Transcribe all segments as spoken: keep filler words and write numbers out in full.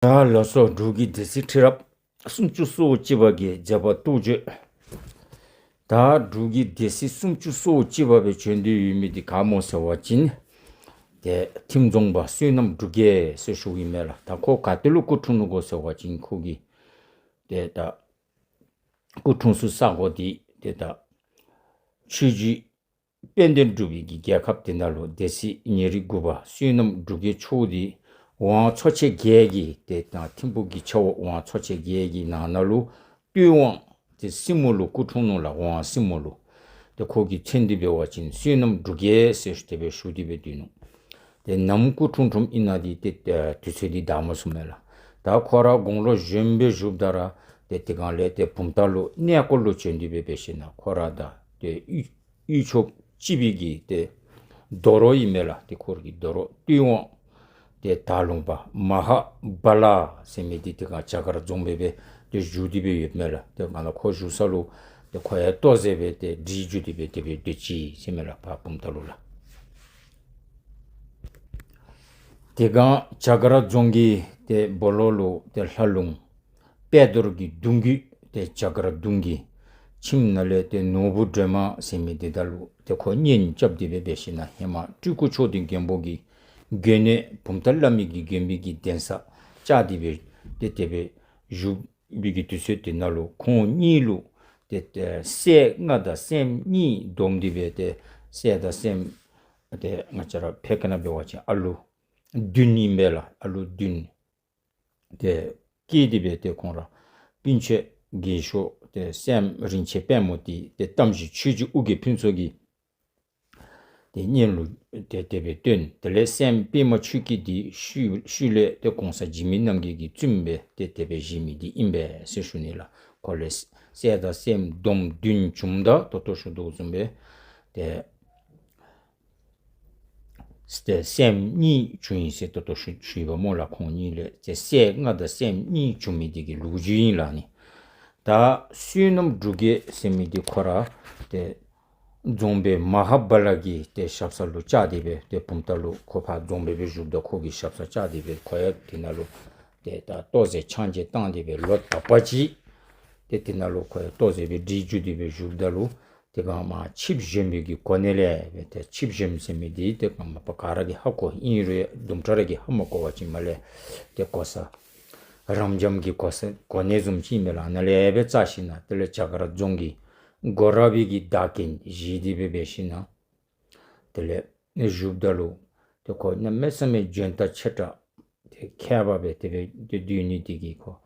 ད་ལགས་སོ། འབྲུག་གི་སྡེ་སྲིད་ཁྲི་རབས་སུམ་ཅུ་སོ་གཅིག་པ་གི་མཛད་པ་རྟོགས་བརྗོད། ད་འབྲུག་གི་སྡེ་སྲིད་སུམ་ཅུ་སོ་གཅིག་པ་སྦེ་བྱོན་ཏེ་ཡོད་མི་འདི་ག་སྨོ་ཟེར་བ་ཅིན་ཏེ་ཐིམ་རྫོང་པ་བསོད་ནམས་འབྲུག་རྒྱས་ཟེར་ཞུཝ་ཨིན་མས་ལགས། ད་ཁོ་ག་ཏེ་ལུ་སྐུ་འཁྲུངས་ནུག་གོ་ཟེར་བ་ཅིན་ཁོ་གི་ཏེ་ད་སྐུ་འཁྲུངས་ས་ས་གོ་འདི་ཏེ་ད་ཆོས་རྗེ་དཔལ་ལྡན་འབྲུག་པའི་གི་རྒྱལ་ཁབ་འདི་ནང་ལུ་སྡེ་སྲིད་ཉེར་དགུ་པ་བསོད་ནམས་འབྲུག་རྒྱས་མཆོག་འདི་ཝང་ཚོ་ཆེན་བརྒྱད་ཀྱི་ཏེ་ད་ཐིམ་ཕུག་གི་ཆ་འོག་ཝང་ཚོ་ཆེན་བརྒྱད་ཀྱི་ནང་ན་ལུ་སྟོད་ཝང་ཏེ་སྲིན་མོ་ལུ་སྐུ་འཁྲུངས་ནུག་ལགས། ཝང་སྲིན་མོ་ལུ། ཏེ་ཁོ་གི་མཚན་འདི་འབད་བ་ཅིན་བསོད་ནམས་འབྲུག་རྒྱས་ཟེར་ཏེ་སྦེ་ཞུ་སྟེ་སྦེ་སྡོད་ནུག། ཏེ་ནམ་སྐུ་འཁྲུངས་འཁྲུངསམ་ཨིན་ན་འདི་ཏེ་ཨ་དུས་ཚོད་འདི་བདའ་མ་ཚུགས་མས་ལགས། ད་ཁོ་ར་དགུང་ལོ་གཞོནམ་སྦེ་བཞུགསཔ་ད་ར་ཏེ་དེ་སྒང་ལས་ཏེ་བུམ་ཐང་ལུ་གནས་སྐོར་ལུ་བྱོན་ཏེ་སྦེ་འབད་ཞིན་ན་ཁོ་ར་དང་ཏེ་དབུས་དབུས་ཕྱོགས་སྤྱི་པའི་གི་ཏེ་རྡོ་རོག་ཨིན་མས་ལགས། ཏེ་ཁོ་ར་གི་རྡོ་རོག་སྟོད་ཝང་ཏེ་དར་ལུང་པ་མ་ཧཱ་བ་ལ་ཟེར་མི་འདི་དེ་སྒང་བྱ་དཀར་རྫོང་དཔོན་སྦེ་ཏེ་བཞུགས་ཏེ་སྦེ་ཡོདཔ་མས་ལགས། དེ་སྒང་ལུ་ཁོ་བཞུགས་ས་ལུ་ཏེ་ཁོ་ཡང་ལྟོ་གཟན་སྦེ་ཏེ་བྲིས་བསྒྱུར་ཏེ་སྦེ་དེ་སྦེ་སྡོད་ཅི་ཟེར་མས་ལགས། ཕར་བུམ་ཐང་ལུ་ལགས། དེ་སྒང་བྱ་དཀར་རྫོང་གི་ཏེ་སྦོ་ལོགས་ལུ་ཏེ་ལྷ་ལུང་དཔལ་རྡོར་གྱི་གདུང་བརྒྱུད་ཏེ་བྱ་དཀར་གདུང་གི་ཁྱིམ་ནང་ལས་ཏེ་ནོར་བུ་སྒྲོལ་མ་ཟེར་མི་འདི་དང་ལུ་ཏེ་ཁོ་གཉེན་རྐྱབ་སྟེ་སྦེ་འབད་ཞིན་ན་ཧེ་མ་སྤྲུལ་སྐུ་མཆོག་ལྡན་མགོན་པོ་གི་དགོན་གནས་བུམ་ཐང་བླ་མའི་གི་དགོན་པའི་གི་གདན་ས་བཅགས་ཏེ་སྦེ་ཏེ་དེ་སྦེ་བཞུགས་པའི་གི་དུས་ཚོད་དེ་ནང་ལུ་ཁོང་གཉིས་ལུ་ཏེ་ཏེ་སྲས་ལྔ་དང་སྲསམོ་གཉིས་བསྡོམས་ཏེ་སྦེ་ཏེ་སྲས་དང་སྲསམོ་ཏེ་ང་བཅས་ར་ཕལ་སྐད་ནང་འབད་བ་ཅིན་ཨ་ལུ་བདུན་ཨིན་པས་ལགས། ཨ་ལུ་བདུན་ཏེ་སྐྱེས་ཏེ་སྦེ་ཏེ་ཁོང་ར་སྤུན་མཆེད་རྒས་ཤོས་ཏེ་སྲསམོ་རིན་ཆེན་དཔལ་མོ་འདི་ཏེ་གཏམ་གཞི་ཆོས་རྗེ་ཨོ་རྒྱན་ཕུན་ཚོགས་ཀྱི་ཏེ་གཉེན་ལུ་ཏེ་དེ་སྦེ་བསྟེན། དེ་ལས་སྲསམོ་པདྨ་ཆོས་སྐྱིད་འདི་ཤུལ་ཤུལ་ལས་ཏེ་གོང་ས་འཇིགས་མེད་རྣམ་རྒྱལ་གྱིས་བཙུནམོ་སྦེ་ཏེ་དེ་སྦེ་བཞེས་མི་འདི་ཨིན་པས་ཟེར་ཞུ་ནི་ལགས། ཁོ་ལས་སྲས་དང་སྲསམོ་བསྡོམས་བདུན་བྱུངམ་ད་ད་ལྟོ་ཞུ་དོ་བཟུམ་སྦེ་ཏེ་ཏེ་སྲསམོ་གཉིས་བྱུང་ཡི་ཟེར་ད་ལྟོ་ཞུ་ཞུ་ཡི་པ་སྨོ་ལགས། ཁོང་གཉིས་ལས་ཏེ་སྲས་ལྔ་དང་སྲསམོ་གཉིས་བྱུང་མི་འདི་གི་ལོ་རྒྱུས་ཨིན་ལགས་ནི། ད་བསོད་ནམས་འབྲུག་རྒྱས་ཟེར་མི་འདི་ཁོ་ར་ཏེ་རྫོང་དཔོན་མ་ཧཱ་བ་ལ་གི་ཏེ་ཞབས་ས་ལུ་བཅར་ཏེ་སྦེ་ཏེ་བུམ་ཐང་ལུ་ཁོ་ཕར་རྫོང་དཔོན་སྦེ་བཞུགསཔ་ད་ཁོ་གི་ཞབས་སར་བཅར་ཏེ་སྦེ་ཁོ་ཡང་དེ་ནང་ལུ་ཏེ་ད་ལྟོ་གཟན་ཕྱག་མཇལ་བཏང་སྟེ་སྦེ་ལོ་དག་པ་ཅིག་ཏེ་དེ་ནང་ལུ་ཁོ་ཡང་ལྟོ་གཟན་སྦེ་བྲིས་བསྒྱུར་ཏེ་སྦེ་བཞུགསཔ་ད་ལུ་དེ་སྒང་མར་ཆིབས་བཞོན་པའི་གི་གོ་གནས་ལས་སྦེ་ཏེ་ཆིབས་བཞོནམ་ཟེར་མི་འདི་ཏེ་མ་པ་ག་ར་གིས་ཧ་གོ་ཨིན་རུང་དུམ་གྲ་རེ་གིས་ཧ་མ་གོ་བ་ཅིན་མར་ལས་ཏེ་གོ་ས་རབ་འབྱམས་ཀྱི་གོ་ས་གོ་གནས་བཟུམ་ཅིག་ཨིན་མས་ལགས། ནཱ་ལས་སྦེ་བཅར་ཞིན་ན་དེ་ལས་བྱ་དཀར་རྫོང་གི་སྒོ་ར་བའི་གི་བདག་རྐྱེན་བཞེས་ཏེ་སྦེ་འབད་ཞིན་ན་དེ་ལས་བཞུགསཔ་ད་ལུ་ཏེ་ཁོ་གནམ་མེད་ས་མེད་འཇོན་ཐང་ཆེ་དྲགས་ཏེ་མཁས་པ་སྦེ་དེ་སྦེ་ཏེ་སྡོད་ནི་འདི་གིས་ཁོ་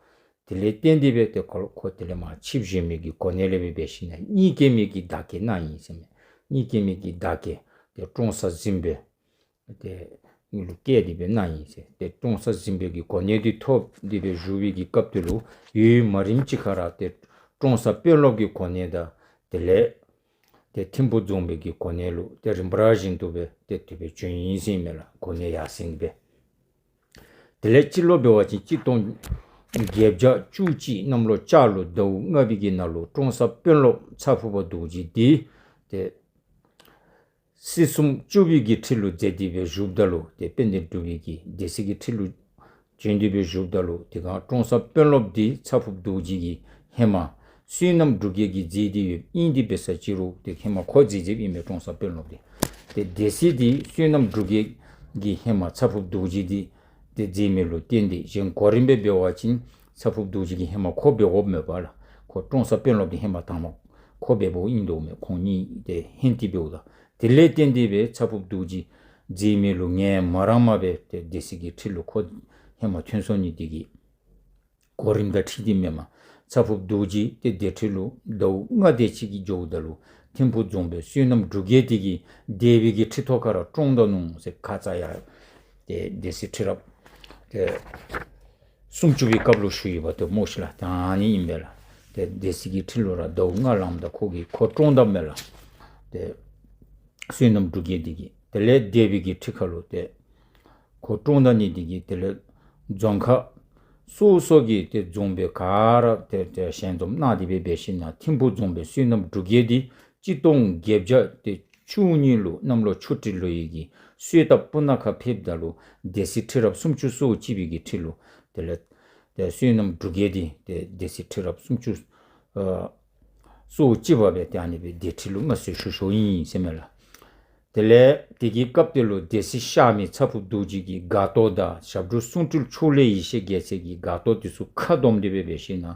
དེ་ལས་བརྟེན་ཏེ་སྦེ་ཏེ་ཁོ་ཁོ་དེ་ལས་མར་ཆིབས་བཞོན་མི་གི་གོ་གནས་ལས་སྦེ་འབད་ཞིན་ན་གཉིས་སྐྱེས་མའི་གི་བདག་རྐྱེན་གནང་ཡི་ཟེར་མས། གཉིས་སྐྱེས་མའི་གི་བདག་རྐྱེན་ཏེ་ཀྲོང་གསར་གཟིམ་དཔོན་ཏེ་ངོ་ལུ་བསྐོས་ཏེ་སྦེ་གནང་ཡི་ཟེར། ཏེ་ཀྲོང་གསར་གཟིམ་དཔོན་གྱི་གོ་གནས་འདི་ཐོབ་སྟེ་སྦེ་བཞུགས་པའི་གི་སྐབས་དེ་ལུ་ཡུན་མ་རིངམ་ཅིག་ཁར་ཏེ་ཀྲོང་གསར་དཔོན་སློབ་ཀྱི་གོ་གནས་དང་དེ་ལས་ཏེ་ཐིམ་ཕུག་རྫོང་དཔོན་གྱི་གོ་གནས་ལུ་ཏེ་རིམ་པ་བཞིན་དུ་སྦེ་ཏེ་དེ་སྦེ་བྱོན་ཡི་ཟེར་ཨིན་མས་ལགས། གོ་གནས་ཡར་སེང་སྦེ། དེ་ལས་སྤྱི་ལོ་འབད་བ་ཅིན་གཅིག་སྟོང་བརྒྱད་བརྒྱ་བཅུ་གཅིག་གནམ་ལོ་ལྕགས་ལོ་ཟླཝ་ལྔ་པའི་གི་ནང་ལུ་ཀྲོང་གསར་དཔོན་སློབ་ཚ་ཕུག་པ་རྡོ་རྗེ་འདི་ཏེ་སྲིད་གསུམ་བཅུ་པའི་གི་ཁྲི་ལུ་མཛད་དེ་སྦེ་བཞུགསཔ་ད་ལུ་ཏེ་དཔལ་ལྡན་འབྲུག་པའི་གི་སྡེ་སྲིད་ཀྱི་ཁྲི་ལུ་བྱོན་ཏེ་སྦེ་བཞུགསཔ་ད་ལུ་དེ་སྒང་ཀྲོང་གསར་དཔོན་སློབ་འདི་ཚ་ཕུག་རྡོ་རྗེ་གིས་ཧེ་མ་བསོད་ནམས་འབྲུག་རྒྱས་ཀྱིས་མཛད་དེ་ཡོདཔ་ཨིན་ཏེ་འབད་ས་ཅི་རུང་ཏེ་ཧེ་མ་ཁོ་མཛད་མཛདཔ་ཨིན་མས། ཀྲོང་གསར་དཔོན་སློབ་འདི་ཏེ་སྡེ་སྲིད་འདི་བསོད་ནམས་འབྲུག་རྒྱས་ཀྱིས་ཧེ་མ་ཚ་ཕུག་རྡོ་རྗེ་འདི་ཏེ་མཛད་མི་ལུ་བརྟེན་ཏེ་གཞན་གོ་རིམ་སྦེ་འབད་བ་ཅིན་ཚ་ཕུག་རྡོ་རྗེ་གིས་ཧེ་མ་ཁོ་འབད་དགོཔ་མས་པ་ལགས། ཁོ་ཀྲོང་གསར་དཔོན་སློབ་འདི་ཧེ་མ་དང་པ་ཁོ་འབདཝ་ཨིན་དོ་མས། ཁོང་གཉིས་ཏེ་ཧེན་ཏེ་འབདཝ་ད་དེ་ལས་བརྟེན་ཏེ་སྦེ་ཚ་ཕུག་རྡོ་རྗེ་མཛད་མི་ལུ་ངལ་མ་རངསམ་སྦེ་ཏེ་སྡེ་སྲིད་ཀྱི་ཁྲི་ལུ་ཁོ་ཧེ་མ་ཐོན་སོང་ནི་འདི་གིས་གོ་རིམ་དང་འཁྲིལ་ཏེ་མེན་མས། ཚ་ཕུག་རྡོ་རྗེ་ཏེ་སྡེ་ཁྲི་ལུ་ཟླཝ་ལྔ་དེ་ཅིག་གི་འགྱོཝ་ད་ལུ་ཐིམ་ཕུག་རྫོང་དཔོན་བསོད་ནམས་འབྲུག་རྒྱས་འདི་གིས་སྡེ་པའི་གི་ཁྲི་ཐོག་ཁར་བཀྲོངས་ད་ནུག་ཟེར་ཁ་ཙ་ཡང་ཏེ་སྡེ་སྲིད་ཁྲི་རབས་ཏེ་སུམ་ཅུ་པའི་སྐབས་ལུ་ཞུ་ཡི་པ་ཏེ་སྨོ་ཤིག་ལགས། ད་ཨ་ནི་ཨིན་པས་ལགས། ཏེ་སྡེ་སྲིད་ཀྱི་ཁྲི་ལུ་ར་ཟླཝ་ལྔ་ལངམ་ད་ཁོ་གིས་ཁོ་བཀྲོངས་ད་མས་ལགས། ཏེ་བསོད་ནམས་འབྲུག་རྒྱས་འདི་གིས་དེ་ལས་སྡེ་པའི་གི་ཁྲི་ཁར་ལུ་ཏེ་ཁོ་བཀྲོངས་ད་ནི་འདི་གིས་དེ་ལས་རྫོང་ཁག་སོ་སོ་གི་ཏེ་རྫོང་དཔོན་ག་ར་ཏེ་ཏེ་ཞལ་འཛོམས་གནང་སྟེ་སྦེ་འབད་ཞིན་ན་ཐིམ་ཕུག་རྫོང་དཔོན་བསོད་ནམས་འབྲུག་རྒྱས་འདི་གཅིག་སྟོང་བརྒྱད་བརྒྱ་ཏེ་བཅུ་གཉིས་ལུ་གནམ་ལོ་ཆུ་སྤྲེལ་ལོའི་གི་སོས་ཐབ་སྤུ་ན་ཁ་ཕེབསཔ་ད་ལུ་སྡེ་སྲིད་ཁྲི་རབས་སུམ་ཅུ་སོ་གཅིག་པའི་གི་ཁྲི་ལུ་ དེ་ལས་ཏེ་བསོད་ནམས་འབྲུག་རྒྱས་འདི་ཏེ་སྡེ་སྲིད་ཁྲི་རབས་སུམ་ཅུ་ཨ་སོ་གཅིག་པ་སྦེ་ཏེ་ཨ་ནི་སྦེ་སྡེ་ཁྲི་ལུ་མངའ་གསོལ་ཞུ་ཞུཝ་ཨིན་ཟེར་མས་ལགས། དེ་ལས་དེ་གི་སྐབས་དེ་ལུ་སྡེ་སྲིད་གཤགས་མི་ཚ་ཕུག་རྡོ་རྗེ་གི་སྒར་ལྟོ་དང་ཞབས་དྲུང་གསུང་སྤྲུལ་ཕྱོགས་ལས་ཡེ་ཤེས་རྒྱལ་མཚན་གྱི་སྒར་ལྟོ་དེ་ཚུ་ཁ་བསྡོམས་ཏེ་སྦེ་འབད་ཞིན་ན་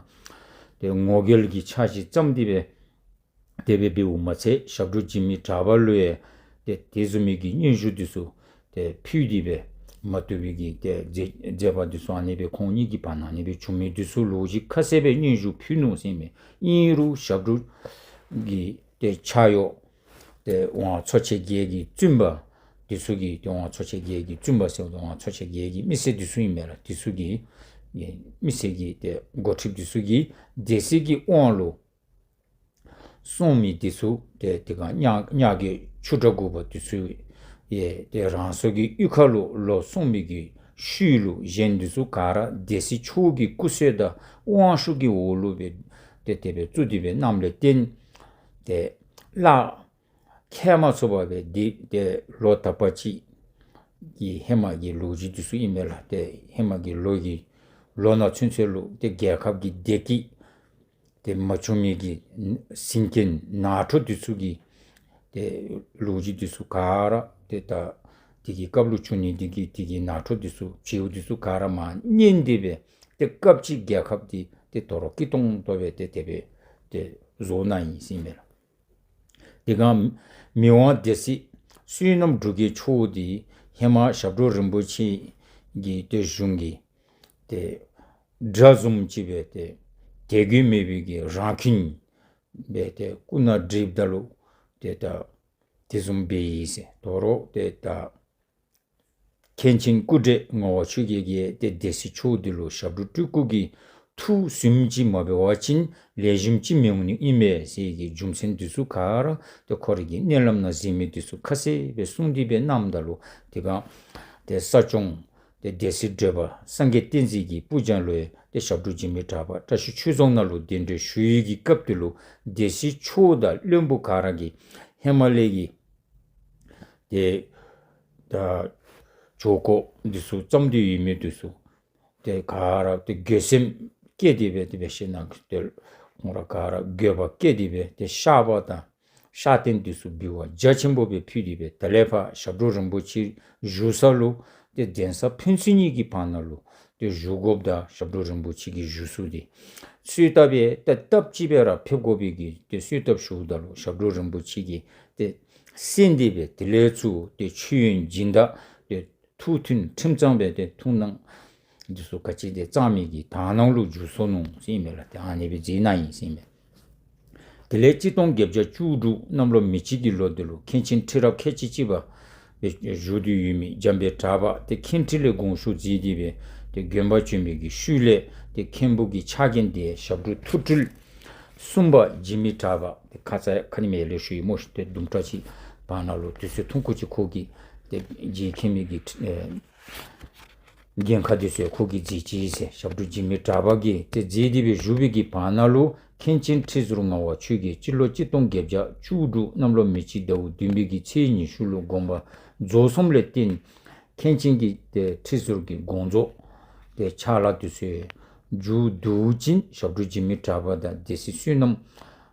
ཏེ་ངོ་རྒོལ་གྱི་འཆར་གཞི་བརྩམས་ཏེ་སྦེ་དེ་སྦེ་འབདཝ་མ་ཚད་ཞབས་དྲུང་འཇིགས་མེད་གྲགས་པ་ལུ་ཡང་ཏེ་དེ་བཟུམ་མའི་གི་སྙན་ཞུ་དེ་ཚུ་ཏེ་ཕུལ་ཏེ་སྦེ་མ་བཏུབ་པའི་གི་ཏེ་མཛད་མཛད་པ་དེ་ཚུ་ཨ་ནི་སྦེ་ཁོང་གཉིས་ཀྱི་བར་ན་ཨ་ནི་སྦེ་བྱུང་མི་དེ་ཚུ་ལོ་རྒྱུས་ཁ་གསལ་སྦེ་སྙན་ཞུ་ཕུལ་ནུག་ཟེར་མས། ཨིན་རུང་ཞབས་དྲུང་གི་ཏེ་ཕྱག་གཡོག་ཏེ་ཝང་ཚོ་ཆེན་བརྒྱད་ཀྱི་བཙུན་པ་དེ་ཚུ་གིས་ཏེ་ཝང་ཚོ་ཆེན་བརྒྱད་ཀྱི་བཙུན་པ་ཟེརཝ་ད་ཝང་ཚོ་ཆེན་བརྒྱད་ཀྱི་མི་སེར་དེ་ཚུ་ཨིན་མས་ལགས། དེ་ཚུ་གིས་མི་སེར་གྱི་ཏེ་འགོ་ཁྲིདཔ་དེ་ཚུ་གིས་སྡེ་སྲིད་ཀྱི་དབང་ལུ་སོང་མི་དེ་ཚུ་ཏེ་དེ་སྒང་གཉའ་གཉའ་རྒོད་ཆུ་དྲག་འགོ་པ་དེ་ཚུ་ཡང་ཏེ་རང་སོ་གི་གཡུས་ཁ་ལུ་ལོག་སོང་མི་གི་ཤུལ་ལུ་གཞན་དེ་ཚུ་ག་ར་སྡེ་སྲིད་མཆོག་གི་སྐུ་སྲོག་དང་དབང་ཤུགས་ཀྱི་འོག་ལུ་སྦེ་ཏེ་དེ་སྦེ་བཙུགས་ཏེ་སྦེ་གནངམ་ལས་བརྟེན་ཏེ་གླགས་ཁེལ་མ་ཚུགས་པར་སྦེ་འདི་ཏེ་ལོ་དག་པ་ཅིག་གི་ཧེ་མ་གི་ལོ་རྒྱུས་དེ་ཚུ་ཨིན་མས་ལགས། ཏེ་ཧེ་མ་གི་ལོ་གི་ལོ་ན་ཚུན་ཚོད་ལུ་ཏེ་རྒྱལ་ཁབ་ཀྱི་བདེ་སྐྱིད་ཏེ་མ་བྱུང་མི་གི་ཟིང་རྐྱེན་ནང་འཁྲུག་དེ་ཚུ་གི་ཏེ་ལོ་རྒྱུས་དེ་ཚུ་ག་ར་ཏེ་ད་དེ་གི་སྐབས་ལུ་བྱུང་ནི་དེ་གི་དེ་གི་ནང་འཁྲུག་དེ་ཚུ་བྱེལཝ་དེ་ཚུ་ག་ར་མར་ཉན་ཏེ་སྦེ་ཏེ་སྐབས་ཅིག་རྒྱལ་ཁབ་འདི་ཏེ་དོ་རུང་སྐྱིད་ཏོང་ཏོ་སྦེ་ཏེ་དེ་སྦེ་ཏེ་བཟོ་གནང་ཡི་ཟེར་ཨིན་མས་ལགས། དེ་སྒང་མི་དབང་སྡེ་སྲིད་བསོད་ནམས་འབྲུག་རྒྱས་མཆོག་འདི་ཧེ་མ་ཞབས་དྲུང་རིན་པོ་ཆེ་གི་ཏེ་གཞུང་གི་ཏེ་དགྲ་བཟུམ་ཅིག་སྦེ་ཏེ་དད་གུས་མེད་པའི་གི་རང་ཁྱིམ་སྦེ་ཏེ་སྐུ་ན་བགྲེསཔ་ད་ལུ་ཏེ་ད་དེ་བཟུམ་སྦེ་ཡི་ཟེར། དོ་རུང་ཏེ་ད་མཁན་ཆེན་སྐུ་བགྲེས་ངག་དབང་ཆོས་རྒྱལ་གྱིས་ཏེ་སྡེ་སྲིད་མཆོག་འདི་ལུ་ཞབས་དྲུང་སྤྲུལ་སྐུ་གིས་ཐུགས་སུན་ཅིག་མ་འབད་བ་ཅིན་ལེགས་ཤོམ་ཅིག་མི་འོང་ནི་ཨིན་མས་ཟེར་གྱི་རྒྱུ་མཚན་འདི་ཚུ་ག་ར་ཏེ་ཁོ་རའི་གི་མནལ་ལམ་ནང་གཟིགས་མི་འདི་ཚུ་ཁ་གསལ་སྦེ་གསུངས་ཏེ་སྦེ་གནངམ་ད་ལུ་དེ་སྒང་ཏེ་ས་སྐྱོང་ཏེ་སྡེ་སྲིད་བགྲེས་པ་སངས་རྒྱས་བསྟན་འཛིན་གྱི་སྤུར་སྦྱངས་ལུ་ཡང་ཏེ་ཞབས་དྲུང་འཇིགས་མེད་གྲགས་པ་བཀྲ་ཤིས་ཆོས་རྫོང་ནང་ལུ་གདན་འདྲེན་ཞུ་ཡི་གི་སྐབས་དེ་ལུ་སྡེ་སྲིད་མཆོག་དང་བློན་པོ་ག་ར་གིས་ཧེ་མ་ལས་ཀྱི་ཏེ་ད་ཇོ་ཁོ་འདི་ཚུ་བརྩམས་ཏེ་ཡོད་མི་འདི་ཚུ་ཏེ་ག་ར་ཏེ་འགྱོད་སེམས་བསྐྱེད་དེ་སྦེ་དེ་སྦེ་ཞིནམ་ལས་ཏེ་ཁོང་ར་ག་ར་འགྱོད་པ་བསྐྱེད་དེ་སྦེ་ཏེ་བཤགས་པ་དང་བཤགས་རྟེན་འདི་ཚུ་འབུལ་བ་རྒྱ་ཆེན་པོ་སྦེ་ཕུལ་ཏེ་སྦེ་ད་ལས་ཕར་ཞབས་དྲུང་རིན་པོ་ཆེ་བཞུགས་ས་ལུ་ཏེ་གདན་ས་ཕན་ཚུན་གཉིས་ཀྱི་བར་ན་ལུ་ཏེ་བཞུགས་དགོཔ་དང་ཞབས་དྲུང་རིན་པོ་ཆེ་གི་བཞུགས་ས་འདི་ཚུ་ལྟ་བུ་ཏེ་སྟབས་གཅིག་སྦེ་ར་ཕེབས་དགོ་པའི་གི་ཏེ་གསོལ་བཏབ་ཞུཝ་ད་ལུ་ཞབས་དྲུང་རིན་པོ་ཆེ་གིས་ཏེ་གསན་ཏེ་སྦེ་དེ་ལས་ཚུར་ཏེ་མཆོད་ཡོན་སྦྱིན་བདག་ཏེ་ཐུགས་མཐུན་ཁྲིམས་གཙང་སྦེ་ཏེ་ཐུགས་སྣང་འདི་ཚུ་ག་ཅི་ཏེ་གཙང་མའི་གི་དག་སྣང་ལུ་འགྱུར་སོ་ནུག་ཟེར་ཨིན་མས་ལགས། ཏེ་ཨ་ནི་སྦེ་མཛད་གནང་ཡི་ཟེར་ཨིན་མས། དེ་ལས་གཅིག་སྟོང་བརྒྱད་བརྒྱ་བཅུ་དྲུག་གནམ་ལོ་མེ་བྱི་གི་ལོ་འདི་ལུ་མཁན་ཆེན་ཁྲི་རབས་ཁལ་གཅིག་གཅིག་པ་སྦེ་བཞུགས་ཏེ་ཡོད་མི་འཇམ་དཔལ་གྲགས་པ་ཏེ་མཁན་ཁྲི་ལས་དགོངས་ཞུ་མཛད་དེ་སྦེ་ཏེ་དགོན་པ་བྱོན་པའི་གི་ཤུལ་ལས་ཏེ་མཁན་པོ་གི་ཕྱག་འགན་དེ་ཞབས་དྲུང་ཐུགས་སྤྲུལ་གསུམ་པ་འཇིགས་མེད་གྲགས་པ་ཏེ་ཁ་ཙ་ཁ་ཉིནམ་ལས་ཞུ་ཡི་སྨོ་ཤིག། ཏེ་དུམ་གྲ་ཅིག་བར་ན་ལུ་དུས་ཚོད་ཐུང་ཀུ་ཅིག་ཁོ་གིས་ཏེ་རྗེ་མཁན་པོའི་གི་ཨེ་འགན་ཁག་འདི་ཚུ་ཁོ་གིས་མཛད་ཅི་ཟེར། ཞབས་དྲུང་འཇིགས་མེད་གྲགས་པ་གིས་ཏེ་མཛད་དེ་སྦེ་བཞུགས་པའི་གི་བར་ན་ལུ་མཁན་ཆེན་ཁྲི་ཟུར་ངག་དབང་ཆོས་རྒྱལ་སྤྱི་ལོ་གཅིག་སྟོང་བརྒྱད་བརྒྱ་བཅུ་དྲུག་གནམ་ལོ་མེ་བྱི་ཟླཝ་བདུན་པའི་གི་ཚེས་ཉི་ཤུ་ལུ་དགོངས་པ་རྫོགས་སོངམ་ལས་བརྟེན་མཁན་ཆེན་གྱི་ཏེ་ཁྲི་ཟུར་གྱི་དགོངས་རྫོགས་ཏེ་ཕྱག་ལཱ་འདི་ཚུ་མཇུག་བསྡུ་ཞིནམ་ཞབས་དྲུང་འཇིགས་མེད་གྲགས་པ་དང་སྡེ་སྲིད་བསོད་ནམས་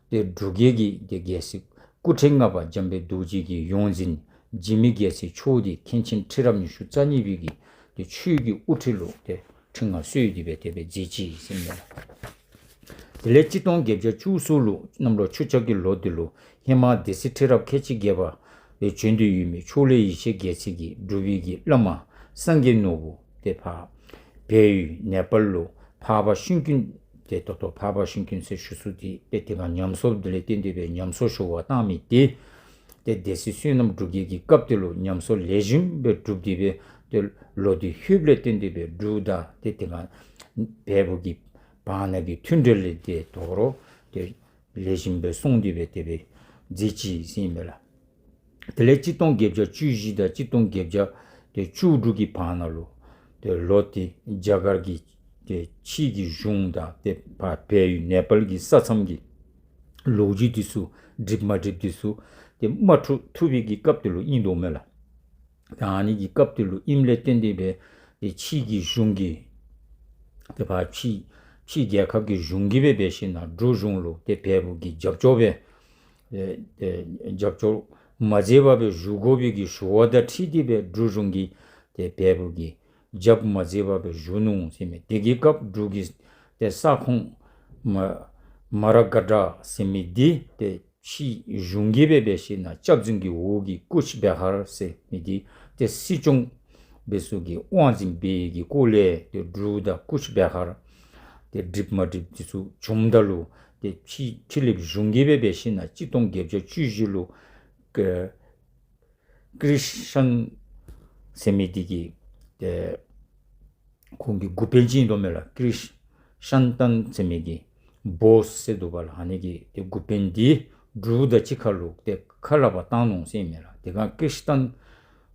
ཏེ་འབྲུག་རྒྱལ་གྱིས་ཏེ་རྒྱལ་སྲས་སྐུ་ཕྲེང་ལྔ་པ་འཇམ་དཔལ་རྡོ་རྗེ་གི་ཡོངས་འཛིན་འཇིགས་མེད་རྒྱལ་མཚན་མཆོག་འདི་མཁན་ཆེན་ཁྲི་རབས་ཉི་ཤུ་རྩ་གཉིས་པའི་གི་ཏེ་ཆོས་ཀྱི་དབུ་ཁྲིད་ལུ་ཏེ་ཁྲི་མངའ་གསོལ་ཏེ་སྦེ་དེ་སྦེ་མཛད་ཅི་ཟེར་ཨིན་མས། དེ་ལས་གཅིག་སྟོང་བརྒྱད་བརྒྱ་བཅུ་གསུམ་ལུ་གནམ་ལོ་ཆུ་བྱ་གི་ལོ་འདི་ལུ་ཧེ་མ་སྡེ་སྲིད་ཁྲི་རབས་ཁལ་གཅིག་བརྒྱད་པ་སྦེ་བྱོན་ཏེ་ཡོད་མི་ཕྱོགས་ལས་ཡེ་ཤེས་རྒྱལ་མཚན་གྱིས་སྒྲུབ་པའི་གི་བླ་མ་སངས་རྒྱས་ནོར་བུ་ཏེ་ཕར་བལ་ཡུལ་ནེ་པཱལ་ལུ་འཕགས་པ་ཤིང་ཀུན་ཏེ་ད་ལྟོ་འཕགས་པ་ཤིང་ཀུན་ཟེར་ཞུ་ས་འདི་ཏེ་དེ་སྒང་ཉམས་གསོ་འདི་ལས་བརྟེན་ཏེ་སྦེ་ཉམས་གསོ་ཞུ་བར་བཏང་མི་འདི་ཏེ་སྡེ་སྲིད་བསོད་ནམས་འབྲུག་རྒྱལ་གྱི་སྐབས་དེ་ལུ་ཉམས་གསོ་ལེགས་ཤོམ་སྦེ་གྲུབ་སྟེ་སྦེ་ཏེ་ལོ་འདི་ལྷོདཔ་ལས་བརྟེན་ཏེ་སྦེ་འབྲུག་དང་ཏེ་དེ་སྒང་བལ་པོ་གི་བར་ན་གི་མཐུན་འབྲེལ་ལས་ཏེ་དོ་རུང་ཏེ་ལེགས་ཤོམ་སྦེ་སོང་སྟེ་སྦེ་དེ་སྦེ་མཛད་ཅི་ཟེར་ཨིན་མས་ལགས། དེ་ལས་གཅིག་སྟོང་བརྒྱད་བརྒྱ་བཅུ་བཞི་དང་གཅིག་སྟོང་བརྒྱད་བརྒྱ་ཏེ་བཅུ་དྲུག་གི་བར་ན་ལུ་ཏེ་ལོ་ཏེ་རྒྱ་གར་གྱི་ཏེ་ཕྱི་གི་གཞུང་དང་ཏེ་ཕར་བལ་ཡུལ་ནེ་པཱལ་གྱི་ས་མཚམས་ཀྱི་ལོ་རྒྱུས་འདི་ཚུ་འགྲིག་མ་འགྲིག་འདི་ཚུ་ཏེ་མ་འཕྲོད་ཐུབ་པའི་གི་སྐབས་དེ་ལུ་ཨིན་དོ་མས་ལགས། ད་ཨ་ནི་གི་སྐབས་དེ་ལུ་ཨིནམ་ལས་བརྟེན་ཏེ་སྦེ་ཏེ་ཕྱི་གི་གཞུང་གི་ ཏེ་ཕར་ཕྱི་ཕྱི་རྒྱལ་ཁབ་ཀྱི་གཞུང་གིས་སྦེ་འབད་ཞིན་ན་འབྲུག་གཞུང་ལུ་ཏེ་བལ་པོ་གིས་རྒྱབ་སྐྱོར་སྦེ་ཨེ་ཨེ་རྒྱབ་སྐྱོར་མ་མཛད་པར་སྦེ་ཞུ་དགོ་པའི་གི་ཞུ་བ་དང་འཁྲིལ་ཏེ་སྦེ་འབྲུག་གཞུང་གིས་ཏེ་བལ་པོ་གིས་རྒྱབ་མ་མཛད་པར་སྦེ་བཞུགས་ནུག་ཟེར་མས། དེ་གི་སྐབས་འབྲུག་གི་ཏེ་ས་ཁོངས་མ་མ་ར་ག་ཌ་ཟེར་མི་འདི་ཏེ་ཕྱི་གཞུང་གིས་སྦེ་འབད་ཞིན་ན་སྐྱབས་འཛིན་གྱི་འོག་གི་ཀུཆ་བི་ཧར་ཟེར་མི་འདི་ཏེ་སྲིད་སྐྱོང་འབད་སའི་གི་དབང་འཛིན་འབད་བའི་གི་སྐོར་ལས་ཏེ་འབྲུག་དང་ཀུཆ་བི་ཧར་ཏེ་འགྲིག་མ་འགྲིག་འདི་ཚུ་བྱུངམ་ད་ལུ་ཏེ་ཕྱི་ཕྱི་གླིངཔ་གཞུང་གིས་སྦེ་འབད་ཞིན་ན་གཅིག་སྟོང་བརྒྱད་བརྒྱ་བཅུ་བཞི་ལུ་ཀ་ཀྲིས་ཤཱན་ཟེར་མི་འདི་གིས་ཏེ་ཁོང་གི་འགོ་དཔོན་ཅིག་ཨིན་དོ་མས་ལགས། ཀྲིས་ཤཱན་ཏན་ཟེར་མི་གི་བོས་ཟེར་འདུག་པ་ལགས། ཨ་ནི་གི་ཏེ་འགོ་དཔོན་འདི་འབྲུག་དང་གཅིག་ཁར་ལུ་ཏེ་ཁ་སླབ་པར་བཏང་ནུག་ཟེར་མས་ལགས། དེ་སྒང་ཀྲིས་ཤཱན་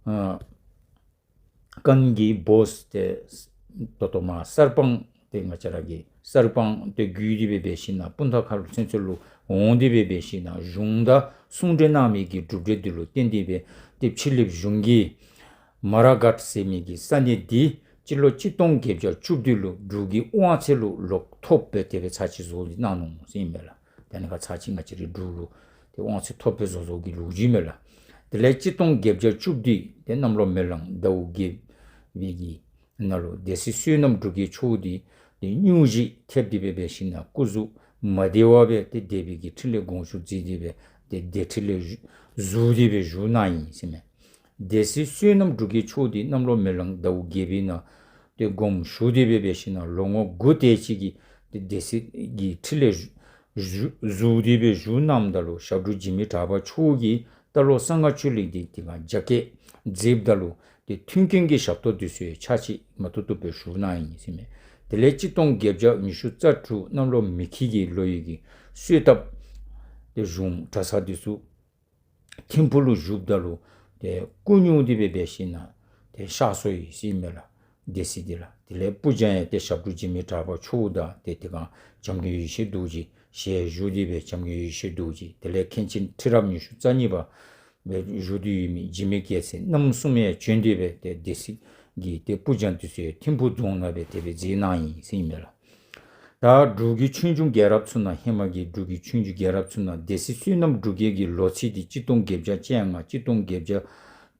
ཏན་ཨ་ཀན་གྱི་བོས་ཏེ་ད་ལྟོ་མར་གསར་སྤང་ཏེ་ང་བཅས་ར་གི་གསར་སྤང་ཏེ་བརྒྱུད་དེ་སྦེ་འབད་ཞིན་ན་སྤུངས་ཐང་ཁ་ལུ་ཚུན་ཚོད་ལུ་འོང་སྟེ་སྦེ་འབད་ཞིན་ན་གཞུང་དང་གསུང་གྲོས་གནང་མི་གི་གྲུབ་འབྲས་འདི་ལུ་བརྟེན་ཏེ་སྦེ་ཏེ་ཕྱི་གླིངཔ་གཞུང་གིས་མ་ར་ག་ཌ་ཟེར་མི་གི་ས་གནས་འདི་སྤྱི་ལོ་གཅིག་སྟོང་བརྒྱད་བརྒྱ་བཅུ་བདུན་ལུ་འབྲུག་གི་དབང་ཚད་ལུ་ལོག་ཐོབ་སྦེ་དེ་སྦེ་ཚར་གཅིག་བཟོ་སྟེ་གནང་ནུག་ཟེར་ཨིན་པས་ལགས། ད་ཨ་ནི་ཁར་ཚར་གཅིག་ང་བཅས་རའི་འབྲུག་ལུ་ཏེ་དབང་ཚད་ཐོབ་སྦེ་བཟོ་བཟོཝ་གི་ལོ་རྒྱུས་མས་ལགས། དེ་ལས་གཅིག་སྟོང་བརྒྱད་བརྒྱ་བཅུ་བདུན་ཏེ་གནམ་ལོ་མེ་གླང་ཟླཝ་བརྒྱད་པའི་གི་ནང་ལུ་སྡེ་སྲིད་བསོད་ནམས་འབྲུག་རྒྱས་མཆོག་འདི་ཏེ་སྙུང་གཞི་ཐེབས་ཏེ་སྦེ་འབད་ཞིན་ན་སྐུ་གཟུགས་མ་བདེ་བར་སྦེ་ཏེ་སྡེ་པའི་གི་ཁྲི་ལས་དགོངས་ཞུ་མཛད་དེ་སྦེ་ཏེ་སྡེ་ཁྲི་ལས་བཞུགས་ཏེ་སྦེ་བཞུགས་གནང་ཡི་ཟེར་མས། སྡེ་སྲིད་བསོད་ནམས་འབྲུག་རྒྱས་མཆོག་འདི་གནམ་ལོ་མེ་གླང་ཟླཝ་བརྒྱད་པའི་ནང་ཏེ་དགོངས་ཞུ་སྟེ་སྦེ་འབད་ཞིན་ན་ལོ་ངོ་དགུ་དེ་ཅིག་གི་ཏེ་སྡེ་སྲིད་ཀྱི་ཁྲི་ལས་བཞུགས་བཞུགས་ཏེ་སྦེ་བཞུགས་གནངམ་ད་ལུ་ཞབས་དྲུང་འཇིགས་མེད་གྲགས་པ་མཆོག་གིས་རྟ་ལོག་གསང་སྔགས་ཆོས་གླིང་འདི་དེ་སྒང་རྒྱ་སྐྱེད་མཛདཔ་ད་ལུ་ཏེ་མཐུན་རྐྱེན་གྱི་ཞབས་ཏོག་འདི་ཚུ་ཡང་ཕྱག་ཕྱིད་མ་ཐུབ་ཐུབ་སྦེ་ཞུ་གནང་ཡི་ཟེར་མས། དེ་ལས་གཅིག་སྟོང་བརྒྱད་བརྒྱ་ཉི་ཤུ་རྩ་དྲུག་གནམ་ལོ་མེ་ཁྱི་གི་ལོ་ཡི་གི་གསོལ་ཐབ་ཏེ་གཞུང་གྲྭ་ཚང་འདི་ཚུ་ཐིམ་ཕུག་ལུ་བཞུགསཔ་ད་ལུ་ཏེ་སྐུ་སྙུང་སྟེ་སྦེ་འབད་ཞིན་ན་ཏེ་གཤགས་སོ་ཡི་ཟེར་ཨིན་མས་ལགས། སྡེ་སྲིད་འདི་ལགས། དེ་ལས་སྤུར་སྦྱང་ཡང་ཏེ་ཞབས་དྲུང་འཇིགས་མེད་གྲགས་པ་མཆོག་དང་ཏེ་དེ་སྒང་བྱམས་མགོན་ཡེ་ཤེས་རྡོ་རྗེ་ཞལ་བཞུགས་ཏེ་སྦེ་བྱམས་མགོན་ཡེ་ཤེས་རྡོ་རྗེ་དེ་ལས་མཁན་ཆེན་ཁྲི་རབས་ཉི་ཤུ་རྩ་གཉིས་པ་སྦེ་བཞུགས་ཏེ་ཡོད་མི་འཇིགས་མེད་རྒྱལ་མཚན་རྣམ་གསུམ་ཡང་བྱོན་ཏེ་སྦེ་ཏེ་སྡེ་སྲིད་ཀྱི་ཏེ་སྤུར་སྦྱང་འདི་ཚུ་ཡང་ཐིམ་ཕུག་རྫོང་ནང་སྦེ་དེ་སྦེ་མཛད་གནང་ཡི་ཟེར་ཨིན་མས་ལགས། ད་འབྲུག་གི་ཆོས་འབྱུང་རྒྱལ་རབས་ཚུ་ནང་ཧེ་མ་གི་འབྲུག་གི་ཆོས་འབྱུང་རྒྱལ་རབས་ཚུ་ནང་སྡེ་སྲིད་བསོད་ནམས་འབྲུག་རྒྱས་ཀྱི་ལོ་ཚིགས་འདི་གཅིག་སྟོང་བརྒྱད་བརྒྱ་བཅོ་ལྔ་གཅིག་སྟོང་བརྒྱད་བརྒྱ་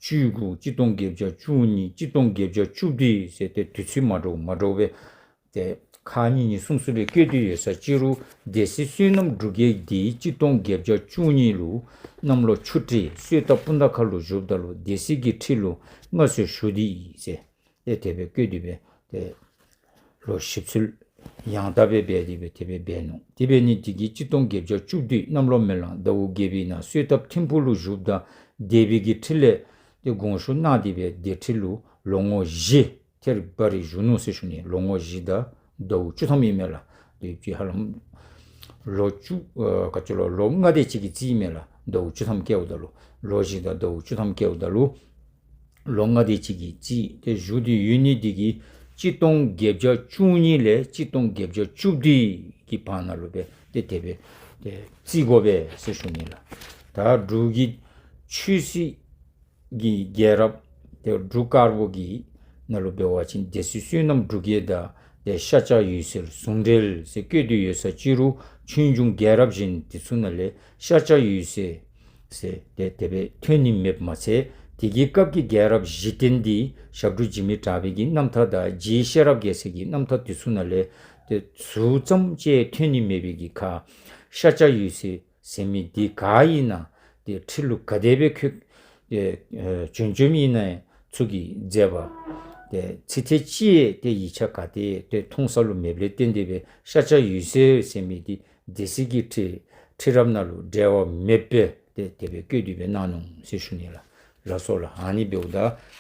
བཅུ་དགུ་གཅིག་སྟོང་བརྒྱད་བརྒྱ་བཅུ་གཉིས་གཅིག་སྟོང་བརྒྱད་བརྒྱ་བཅུ་བདུན་ཟེར་ཏེ་དུས་ཚོད་མ་འདྲཝ་མ་འདྲཝ་སྦེ་ཏེ་ཁག་གཉིས་གཉིས་གསུམ་གསུམ་སྦེ་བཀོད་དེ་ཡོད་ས་ཅི་རུང་སྡེ་སྲིད་བསོད་ནམས་འབྲུག་རྒྱས་འདི་གཅིག་སྟོང་བརྒྱད་བརྒྱ་བཅུ་གཉིས་ལུ་གནམ་ལོ་ཆུ་སྤྲེལ་གསོལ་ཐབ་སྤུངས་ཐང་ཁ་ལུ་བཞུགསཔ་ད་ལུ་སྡེ་སྲིད་ཀྱི་ཁྲི་ལུ་མངའ་གསོལ་ཞུ་སྟེ་ཡོད་ཟེར། ཏེ་དེ་སྦེ་བཀོད་དེ་སྦེ་ཏེ་ལོ་ཞིབ་འཚོལ་ཡང་དག་སྦེ་འབད་དེ་སྦེ་དེ་སྦེ་འབད་ནུག། དེ་འབད་ནི་འདི་གིས་གཅིག་སྟོང་བརྒྱད་བརྒྱ་བཅུ་བདུན་གནམ་ལོ་མེ་གླང་ཟླཝ་བརྒྱད་པའི་ནང་གསོལ་ཐབ་ཐིམ་ཕུག་ལུ་བཞུགསཔ་ད་སྡེ་པའི་གི་ཁྲི་ལས་ཏེ་དགོངས་ཞུ་གནང་སྟེ་སྦེ་སྡེ་ཁྲི་ལུ་ལོ་ངོ་བཞི་ཐེར་བ་རེ་བཞུགས་ནུག་ཟེར་ཞུ་ནི། ལོ་ངོ་བཞི་དང་ཟླཝ་བཅུ་ཐམ་ཨིན་མས་ལགས། དེ་ཅིག་ཧ་ལམ་ལོ་བཅུ་ཨ་ག་ཅི་ལོ་ལོ་ལྔ་དེ་ཅིག་གི་རྩིས་ཨིན་མས་ལགས། ཟླཝ་བཅུ་ཐམ་བཀལཝ་ད་ལུ་ལོ་བཞི་དང་ཟླཝ་བཅུ་ཐམ་བཀལཝ་ད་ལུ་ལོ་ལྔ་དེ་ཅིག་གི་རྩིས་ཏེ་བཞུགས་ཏེ་ཡོད་ནི་འདི་གིས་གཅིག་སྟོང་བརྒྱད་བརྒྱ་བཅུ་གཉིས་ལས་གཅིག་སྟོང་བརྒྱད་བརྒྱ་བཅུ་བདུན་གྱི་བར་ན་ལུ་སྦེ་ཏེ་དེ་སྦེ་ཏེ་རྩིས་དགོ་པས་ཟེར་ཞུ་ནི་ལགས། ད་འབྲུག་གི་ཆོས་སྲིད་ཀྱི་རྒྱལ་རབས་ཏེ་འབྲུག་དཀར་པོ་གི་ནང་ལུ་འབད་བ་ཅིན་སྡེ་སྲིད་བསོད་ནམས་འབྲུག་རྒྱས་དང་ཏེ་ཤཱཀྱ་འོད་ཟེར་ཟུང་འབྲེལ་ཟེར་བཀོད་དེ་ཡོད་ས་ཅི་རུང་ཆོས་འབྱུང་རྒྱལ་རབས་གཞན་འདི་ཚུ་ནང་ལས་ཤཱཀྱ་འོད་ཟེར་ཟེར་ཏེ་དེ་སྦེ་ཐོན་ནི་མེདཔ་མ་ཚད་དེ་གི་སྐབས་ཀྱི་རྒྱལ་རབས་གཞི་རྟེན་འདི་ཞབས་དྲུང་འཇིགས་མེད་གྲགས་པའི་གི་རྣམ་ཐར་དང་རྗེ་ཤེས་རབ་རྒྱལ་མཚན་གྱི་རྣམ་ཐར་འདི་ཚུ་ནང་ལས་ཏེ་ཟུར་ཙམ་ཅིག་ཐོན་ནི་མེད་པའི་གི་ཁར་ཤཱཀྱ་འོད་ཟེར་ཟེར་མི་འདི་ག་ཨིན་ན་ཏེ་ཁྲི་ལུ་ག་དེ་སྦེ་ཁོ་ཨེ་ཨེ་བྱོན་བྱོནམ་ཨིན་ན་ཚུ་གི་མཛད་པ་ཏེ་ཚིག་ཐེངས་ཅིག་ཏེ་ཡིག་ཆ་ག་ཏེ་ཏེ་མཐོང་ས་ལུ་མེདཔ་ལས་བརྟེན་ཏེ་སྦེ་ཤཱཀྱ་འོད་ཟེར་ཟེར་མི་འདི་སྡེ་སྲིད་ཀྱི་ཁྲི་ཁྲི་རབས་ནང་ལུ་འབྲེལ་བ་མེདཔ་སྦེ་ཏེ་དེ་སྦེ་བཀོད་དེ་སྦེ་གནང་ནུག་ཟེར་ཞུ་ནི་ལགས། ལགས་སོ་ལགས། ཨ་ནི་འབདཝ་ད་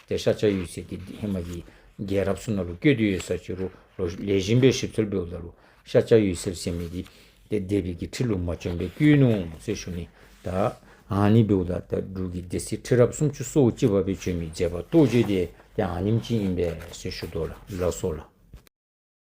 ཏེ་ཤཱཀྱ་འོད་ཟེར་འདི་ཧེ་མ་གི་རྒྱལ་རབས་ཚུ་ནང་ལུ་བཀོད་དེ་ཡོད་ས་ཅི་རུང་ལོ་ལེགས་ཤོམ་སྦེ་ཞིབ་འཚོལ་འབདཝ་ད་ལུ་ཤཱཀྱ་འོད་ཟེར་ཟེར་མི་འདི་ཏེ་སྡེ་པའི་གི་ཁྲི་ལུ་མ་བྱོན་པར་བཀོད་ནུག་ཟེར་ཞུ་ནི། ད་ཨ་ནི་འབདཝ་ད་ད་འབྲུག་གི་སྡེ་སྲིད་ཁྲི་རབས་སུམ་ཅུ་སོ་གཅིག་པ་སྦེ་བྱོན་མི་མཛད་པ་རྟོགས་བརྗོད་འདི་ཏེ་ཨ་ནེམ་ཅིག་ཨིན་པས་ཟེར་ཞུ་དོ་ལགས། ལགས་སོ་ལགས།